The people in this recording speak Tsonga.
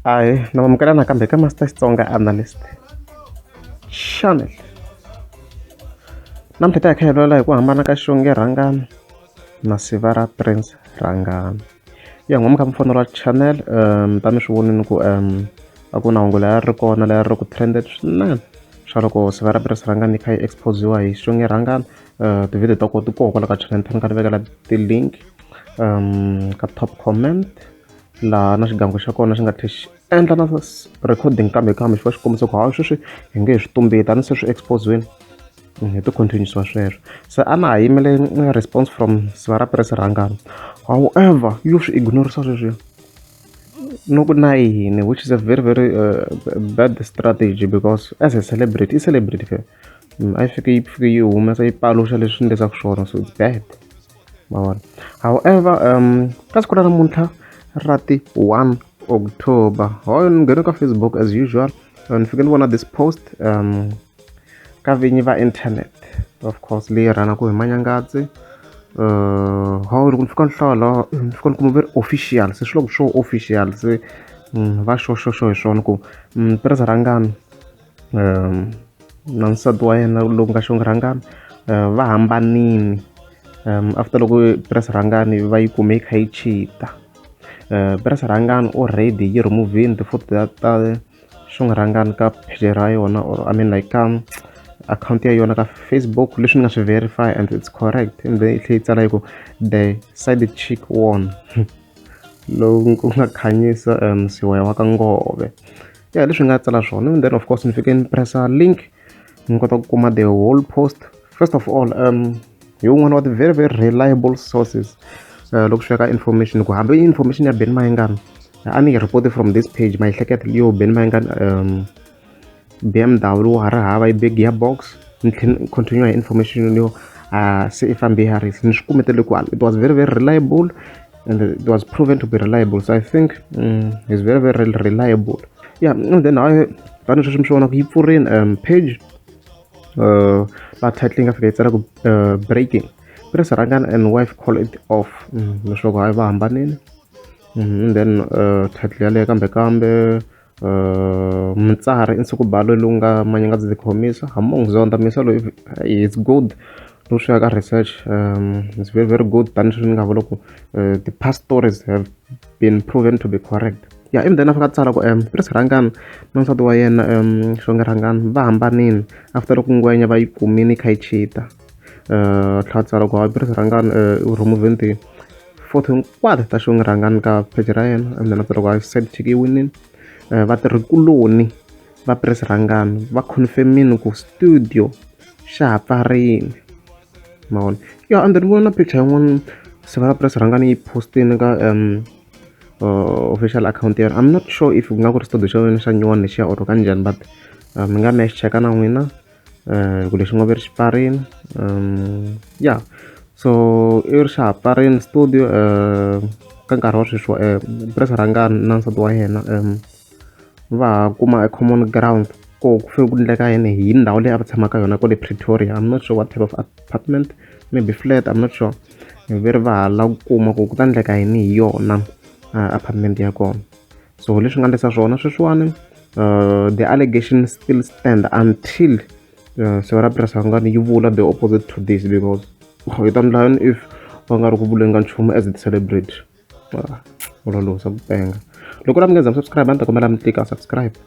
Ahee na amukela nakambe ka Master Xitsonga Analyst Channel. Namuntlha hi ta hi kha hi vulavula hi ku hambana ka Xongi Rhangani na Sivara Prince Rhangani. Ya n'wi mi kha mi fonela channel mi ta mi swi vonile ku a ku na hungu leri ri kona leri ri ku trended swinene swa loko Sivara Prince Rhangani yi kha yi expose-iwa hi Xongi Rhangani. Tivhidiyo ta kona ti kona kwala ka channel ni kha ni vekela ti-link ka top comment laha na xigangu xa kona xi nga tlhe xi endla na recording kambe kambe xi va xi kombisa ku hayi sweswi hi nge he swi tumbeti a ni se swi expose-wini hi ti continue-siwa sweswo. Se a na ha yimele response from Sivara Prince Rhangani, however yo swi ignore-isa sweswiya no ku na yini, which is a very very bad strategy because as a celebrity i celebrity phela a yi fike yi fike yi humesa yi paluxa leswi endlisaka swona, so it's bad, ma vona. However, ka siku ra namuntlha ra ti 1 October, hoyo ni nghene ka Facebook as usual, ni fike ni vona this post ka vinyi va internet, of course leyi rhanaka hi Manyangadzi. Ho loko ni fika ni hlaya laha ni fika ni kuma ve ri official, se swi loko swo official se va xoxoxo hi swona ku Prince Rhangani na nsati wa yena lowu nga Xongi Rhangani va hambanile after loko Prince Rhangani va yi kume yi kha yi cheat-a. Prince Rhangani already yi remove-ini ti-photo ta Xongi Rhangani ka page ra yona, or I mean like ka akhawunti ya yona ka Facebook, leswi ni nga swi verify and it's correct. And then yi tlhela yi tsala yi ku "The side chick won", lowu ku nga Khanyisa Siweya wa ka Ngove. Ya leswi nga tsala swona, and then of course ni fike ni press-a link ni kota ku kuma the whole post. First of all, hi wun'wana wa ti very very reliable sources loko swi fika ka information, ku hambi information ya Benny Mayengani a ni yi report from this page, ma yi hleketa yo Benny Mayengani BMW ha ri hava yi be gearbox, ni tlhela ni continue hi information yo se i fambe Harris, ni swi kumetele kwala. It was very very reliable and it was proven to be reliable, so I think it's very very reliable. Yeah, and then hayi, tanihi sweswi mi swi vonaka yi pfurini page laha title yi nga fika yi tsala ku "Breaking: Prince Rhangani and wife call it off", leswaku hayi va hambanile. And then title yaleyo kambe kambe mutsari i Nsuku Balo lowu nga Manyangadzi the Khomisa Hamong Zonda misa loyi, it's good loko swi ya ka research, it's very very good, tanihi sweswi ni nga vula ku the past stories have been proven to be correct. Yeah, and then a fika tsala ku Prince Rhangani na nsati wa yena Xongi Rhangani va hambanile after loko ngwenya va yi kumile yi kha yi cheat-a. Tlhela tsala ku hayi, Prince Rhangani u remove ti-photo hinkwato ta Xongi Rhangani ka page ra yena, and then a tsala ku hayi, side chick yi winile. Vatirhikuloni va Prince Rhangani va confirm-ini ku studio xa ha pfarini, ma vona. Ya, and then ni vona na picture yin'wana Sivara Prince Rhangani yi post-ini ka official account ya yena. I'm not sure if ku nga ku ri studio xa wena xa nyuwani lexiya or ka njhani, but mi nga mi ya xi cheka na n'wina ku lexi nga ve ri xi pfarini. Yeah, so i ri xa ha pfarini studio ka nkarhi wa sweswi. Prince Rhangani na nsati wa yena va ha kuma a common ground ku ku fike ku endleka yini hi ndhawu leyi a va tshama ka yona kwale Pretoria. I'm not sure what type of apartment, maybe flat, I'm not sure. Ve ri va ha lava ku kuma ku ku ta endleka yini hi yona apartment ya kona. So leswi nga endlisa swona sweswiwani, the allegation still stand until Sivara Prince Rhangani yi vula the opposite to this, because hi ta endla yini if va nga ri ku vuleni ka nchumu as the celebrity? Vula lowu swa ku penga. Loko la mi nga za mi subscribe, a ni ta kombela mi tlika subscribe.